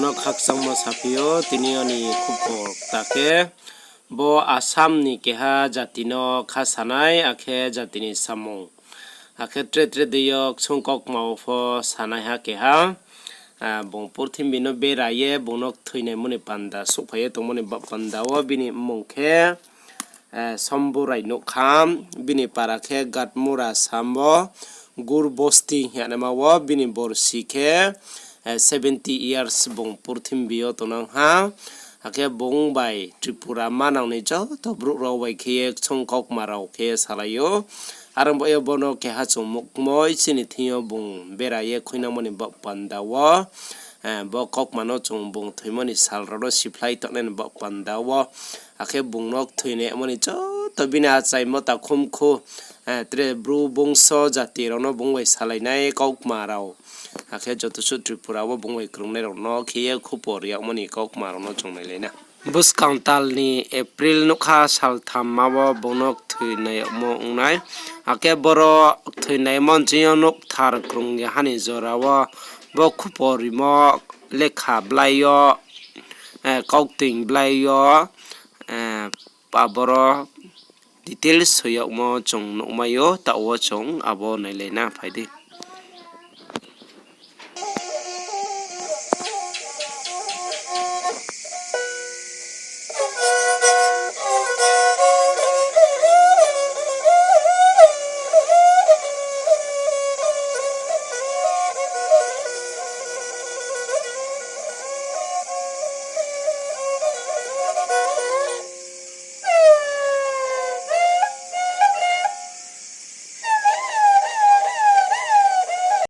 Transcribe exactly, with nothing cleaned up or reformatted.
No khakchangmo saphi ou, tini yo ni khupor ta khe, bo Assam ni keha jati no kha sanai, akhe jati ni samung. Akhe tre tre dei yo kchung kaukma wo pho sanaiha keha. Ah, bung purthimbi no bera ye bung no kthoinaimo ni panda souhphai ye tongmo ni ba-, panda wo bini mmung khe, eh, Somborai nouh kha, bini para khe Gatmura sam wo, Gurbosti hingnaima wo, bini borsi khe, eh, seventy years bung purthimbi yo tongnang ha. Akhe bung bai Tripura manang ni joto brouh rao bai khe ye kchung kaukma rao khe salai ou. Are ong baoh ye bono keha chung mukmoi chini thing yo bung bera ye khuinangmo ni baoh panda wo, eh, bo kaukma no chung bung thoimo ni sal rao no siphlai tongnai ni baoh panda wo. Akhe bung no kthoinaimo ni joto bini achaimo takhumkhu, eh, tre bru bungso jati rao no bung bai salainai kaukma rao. Akhe joto suh Tripura wo bung bai krungnai rao no khe ye khupor yagmo ni kaukma rao no chung nailai na. Buskang tal ni April nougkha salthamma wo bung no kthoinai yagmo ong nai. Akhe boro kthoinaimo ching yo nouhthar krung ya ha ni jora wo bo khupor rimo lekha blái yo, eh, kaukting blái yo, eh, aboro details soi yagmo chung nuhmai ou, taoh wo chung abo nailai na phai di.